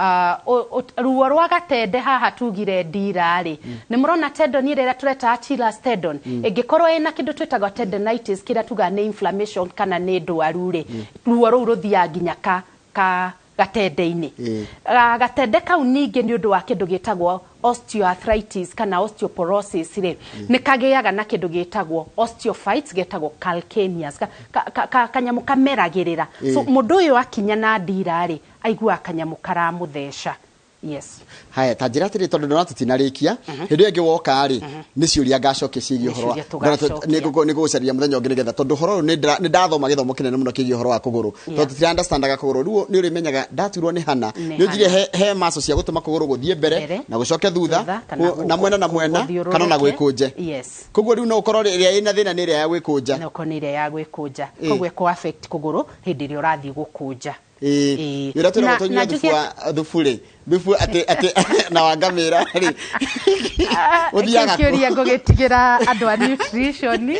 Ruo rwa gatende haha tugire ndira rĩ, nĩ mũrona tendon ĩrĩa tũreta Achilles tendon, ĩngĩkorwo ĩna kĩndũ twĩtaga tendonitis, kĩrĩa tugaga nĩ inflammation kana nĩ ndwaru rĩ, ruo rũu rũthiaga nginya ka gatende-inĩ. Gatende kau ningĩ nĩ ũndũ wa kĩndũ gĩtagwo osteoarthritis kana osteoporosis rĩ, nĩ kagĩaga na kĩndũ gĩtagwo osteophytes, getagwo calcaneus, kanyamũ kameragĩrĩra. So mũndũ ũyũ akinya na ndira rĩ, aiguaga kanyamũ karamũtheca. Yes. Haya, ta njĩra atĩrĩ, tondũ ndona tũtinarĩkia, hĩndĩ ĩyo ĩngĩ woka rĩ, nĩ ciũria ngacokia ciĩgiĩ Nĩ ũhoro wa ciũria tũgacokia. Nĩ ngũgũcaria mũthenya ũngĩ, nĩgetha, tondũ ũhoro ũyũ nĩ ndathoma gĩthomo kĩnene mũno kĩgiĩ ũhoro wa kũgũrũ, tondũ tũtira understandaga kũgũrũ. Rĩu nĩ ũrĩmenyaga ndaturwo nĩ hana. Nĩ Nĩ ũnjire hana. he maco cia gũtũma kũgũrũ gũthiĩ mbere Mbere, na gũcoke thutha, thutha, kana na mwena na mwena, gũthiũrũrũke. kana ona gwĩkũnje. Yes. Koguo rĩu no ũkorwo ĩrĩa ĩna thĩna nĩ ĩrĩa ya gwĩkũnja. Na ũkorwo nĩ ĩrĩa ya gwĩkũnja. Koguo ĩkũ affect kũgũrũ hĩndĩ ĩrĩa ũrathiĩ gũkũnja. Ĩĩ, ũrĩa twĩragwo tũnyue Na thubu njuge wa thubu rĩ, thubu atĩ na wa ngamĩra rĩ, ũthiaga Kĩu kũ? kĩũria ngũgĩtigĩra andũ a nutrition.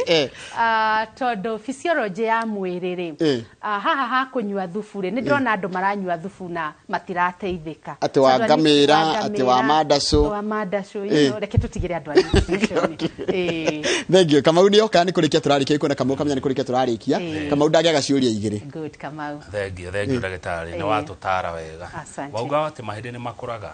Tondũ physiology ya mwĩrĩ rĩ, haha ha kũnyua thubu rĩ, nĩ ndĩrona andũ maranyua thubu na matirateithĩka. Atĩ wa So andũ a ngamĩra, wa atĩ wa ngamĩra, mandacũ. wa mandacũ, you know, reke tũtigĩre andũ a nutrition. Thank you. Kamau nĩ oka, nĩ kũrĩkia tũrarĩkia, ikuona Kamau kamenya nĩ kũrĩkia tũrarĩkia. Kamau ndangĩaga ciũria igĩrĩ. Good, Kamau. Thengio, thengio ndagĩtarĩ, nĩ watũtara wega. Asante. Wauga atĩ mahĩndĩ nĩ makũraga.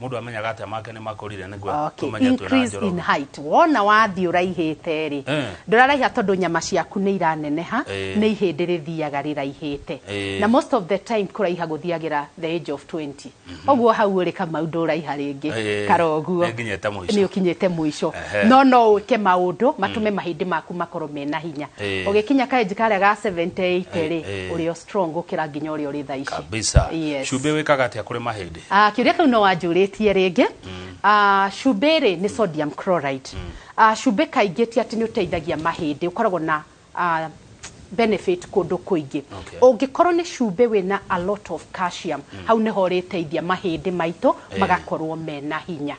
Mũndũ amenyaga atĩa make nĩ makũrire nĩguo tũmenye twĩna Increase in njoroge? height. Wona wathiĩ ũraihĩte rĩ, ndũraraiha tondũ nyama ciaku nĩ iraneneha, nĩ ihĩndĩ rĩthiaga rĩraihĩte. Na most of the time kũraiha gũthiagĩra the age of 20. Ũguo hau ũrĩ, Kamau, ndũraiha rĩngĩ. Karoguo. Nĩnginyĩte mũico. Nĩ ũkinyĩte mũico. No wĩke maũndũ matũme mahĩndĩ maku makorwo mena hinya. Ũgĩkinya kaenji karĩa ga 78 rĩ, ũrĩ o strong gũkĩra nginya ũrĩa ũrĩ thaa ici. Kabisa. Yes. Cumbĩ wĩkaga atĩa kũrĩ mahĩndĩ? Kĩũria kĩu no wanjũrĩtie rĩngĩ. Cumbĩ rĩ, nĩ sodium chloride. Cumbĩ kaingĩ ti atĩ nĩ ũteithagia mahĩndĩ, ũkoragwo na benefit kũndũ kũingĩ. Ũngĩkorwo nĩ cumbĩ wĩna a lot of calcium, hau nĩho ũrĩteithia mahĩndĩ maitũ magakorwo mena hinya.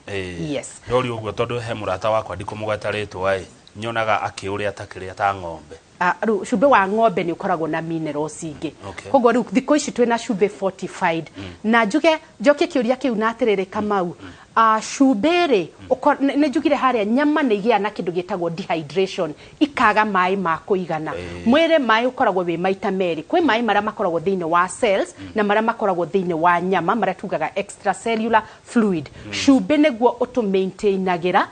Yes. Ndori ũguo tondũ he mũrata wakwa, ndikũmũgweta rĩtwa ĩ, nyonaga akĩũrĩa ta kĩrĩa ta ng'ombe. Rĩu cumbĩ wa ng'ombe nĩ ũkoragwo na minerals ingĩ. Koguo rĩu thikũ ici twĩna cumbĩ fortified. Na njuge njokie kĩũria kĩu na atĩrĩrĩ, Kamau, cumbĩ rĩ, nĩ njugire harĩa nyama nĩ igĩaga na kĩndũ gĩtagwo dehydration, ikaga maĩ ma kũigana. Mwĩrĩ maĩ ũkoragwo wĩ maita merĩ: kwĩ maĩ marĩa makoragwo thĩinĩ wa cells na marĩa makoragwo thĩinĩ wa nyama, marĩa tugaga extracellular fluid. Cumbĩ nĩguo ũtũmaintainagĩra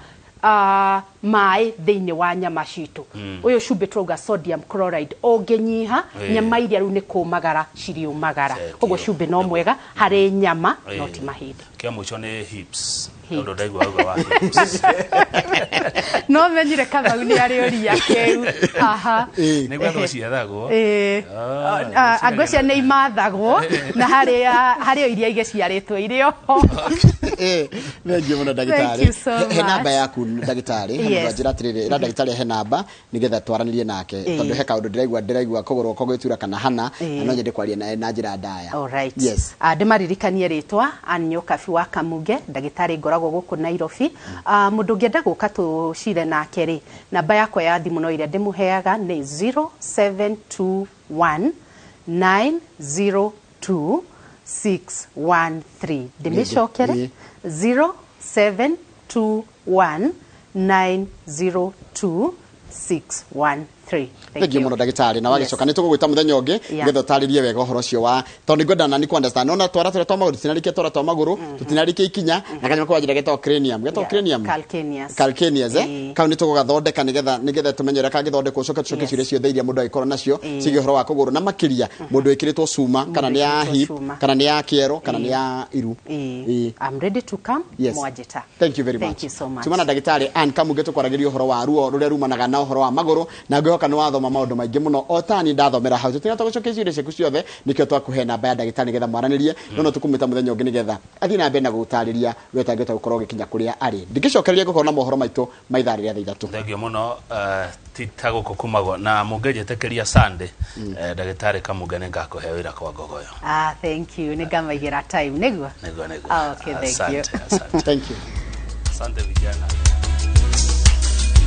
maĩ thĩinĩ wa nyama citũ. Ũyũ cumbĩ tũrauga sodium chloride ũngĩnyiha, nyama iria rĩu nĩ kũmagara ciriũmagara. Thank Koguo you. cumbĩ no mwega harĩ nyama, no ti mahĩndĩ. Kĩa mũico nĩ hips. Tondũ Hips. Ndaigua auga wa hips. No menyire Kamau nĩ arĩ ũria kĩu. Aha. Nĩguo andũ ciethagwo. Ĩĩ. Ah, Ah, ngwĩciria nĩ imathagwo na harĩa harĩ o iria igĩciarĩtwo irĩ oho. Thengiũ mũno ndagĩtarĩ. Thank you so He namba much. yaku ndagĩtarĩ. He mũndũ anjĩra atĩrĩrĩ, ĩra ndagĩtarĩ ahe namba nĩgetha twaranĩrie nake, tondũ he kaũndũ ndĩraigua kũgũrũ gwakwa gwĩtura kana hana, na no nyende kwaria naye na njĩra ndaya. All right. Yes. Ah, ndĩmaririkanie rĩtwa Ann Nyokabi wa Kamuge, ndagĩtarĩ ngoragwo gũkũ Nairobi. Ah, mũndũ ũngĩenda gũka tũcire nake rĩ, namba yakwa ya thimũ no ĩrĩa ndĩmũheaga nĩ 0721 902 613. Ndĩmĩcokere, 0721 902 613. Thengiũ mũno ndagĩtarĩ, na wagĩcoka nĩ tũgũgwĩta mũthenya ũngĩ nĩgetha ũtarĩrie wega ũhoro ũcio wa, tondũ nĩngwenda nani ku understand nona twara tũrĩa twa magũrũ tũtinarĩkia, twara twa magũrũ tũtinarĩkia ikinya na kanyamũ kau wanjĩra getagwo cranium, getagwo cranium. Calcaneus. Calcaneus, eh? Ĩĩ. Kau nĩ tũgũgathondeka nĩgetha tũmenye ũrĩa kangĩthondekwo, ũcoke tũcoke ciũria ciothe iria mũndũ angĩkorwo nacio ciĩgiĩ ũhoro wa kũgũrũ, na makĩria mũndũ wĩkĩrĩtwo cuma, kana nĩ ya wĩkĩrĩtwo hip, cuma. kana nĩ ya kĩero, kana nĩ ya iru. Ĩĩ. I'm ready to come. Mwanjĩta. Thank you very Thank much. you so much. Tuma na ndagĩtarĩ Ann Kamunge tũkwaragĩria ũhoro wa ruo rũrĩa rumanaga na ũhoro wa magũrũ, na ngwĩhoka nĩ wathoma maũndũ maingĩ mũno o tani ndathomera hau. Tũtinahota gũcokia ciũria ciaku ciothe, nĩkĩo twakũhe namba ya ndagĩtarĩ nĩgetha mwaranĩrie, no tũkũmwĩta mũthenya ũngĩ nĩgetha athiĩ na mbere na gũgũtarĩria we ũtangĩhota gũkorwo ũgĩkinya kũrĩa arĩ. Ndingĩcokereria gũkorwo na mohoro maitũ ma ithaa rĩrĩa thaa 3. Thengiũ mũno. Ti ta gũkũ kumagwo na mũngĩnjĩtĩkĩria Sunday, ndagĩtarĩ Kamunge, nĩ ngakũhe wĩra kwa ngogoyo. Ah, thank you. Nĩ ngamaigĩra time nĩguo. Nĩguo. Ah, okay, thank you. Asante, asante. Thank you. Asante vijana.